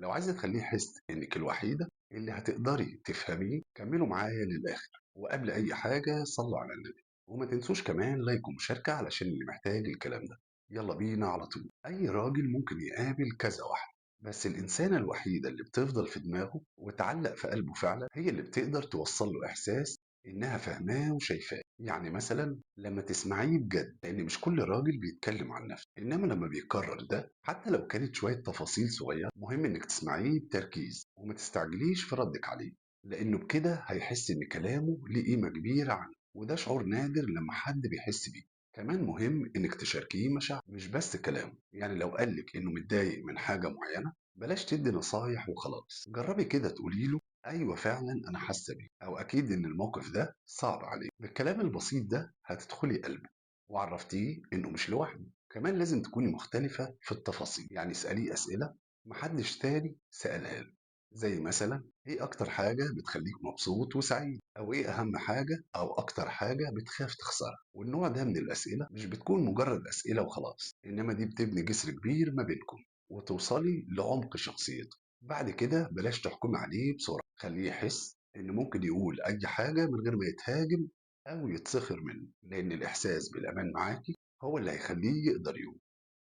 لو عايزة تخليه يحس إنك الوحيدة اللي هتقدري تفهميه، كملوا معايا للآخر. وقبل أي حاجة صلوا على النبي، وما تنسوش كمان like ومشاركة علشان اللي محتاج الكلام ده. يلا بينا على طول. أي راجل ممكن يقابل كذا واحدة، بس الإنسانة الوحيدة اللي بتفضل في دماغه وتعلق في قلبه فعلا هي اللي بتقدر توصل له إحساس إنها فاهماه وشايفاه. يعني مثلا لما تسمعيه بجد، لأن مش كل راجل بيتكلم عن نفسه، إنما لما بيكرر ده حتى لو كانت شوية تفاصيل صغيرة، مهم إنك تسمعيه بتركيز وما تستعجليش في ردك عليه، لأنه بكده هيحس إن كلامه ليه قيمة كبيرة عنه، وده شعور نادر لما حد بيحس بيه. كمان مهم إنك تشاركيه مشاعره مش بس كلامه. يعني لو قالك إنه متضايق من حاجة معينة، بلاش تدي نصايح وخلاص، جربي كده تقولي له أيوة فعلا أنا حاسة بيه، أو أكيد إن الموقف ده صعب عليه. بالكلام البسيط ده هتدخلي قلبه وعرفتيه إنه مش لوحده. كمان لازم تكوني مختلفة في التفاصيل، يعني اسأليه أسئلة محدش تاني سألها له، زي مثلا إيه أكتر حاجة بتخليك مبسوط وسعيد، أو إيه أهم حاجة أو أكتر حاجة بتخاف تخسرها. والنوع ده من الأسئلة مش بتكون مجرد أسئلة وخلاص، إنما دي بتبني جسر كبير ما بينكم وتوصلي لعمق شخصيته. بعد كده بلاش تحكمي عليه بسرعة، خليه يحس إنه ممكن يقول أي حاجة من غير ما يتهاجم أو يتسخر منه، لأن الإحساس بالأمان معاكي هو اللي هيخليه يقدر يقول،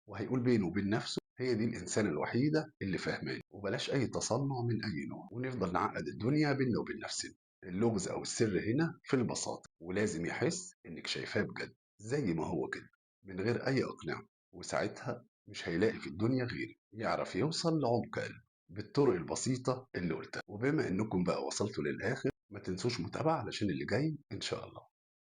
وهيقول بينه وبين نفسه هي دي الإنسانة الوحيدة اللي فاهماني. وبلاش أي تصنع من أي نوع ونفضل نعقد الدنيا بيننا وبين نفسنا. اللغز أو السر هنا في البساطة، ولازم يحس إنك شايفاه بجد زي ما هو كده من غير أي أقنعة، وساعتها مش هيلاقي في الدنيا غيرك يعرف يوصل لعمق قلبه بالطرق البسيطة اللي قلتها. وبما إنكم بقى وصلتوا للآخر، ما تنسوش متابعة علشان اللي جاي إن شاء الله.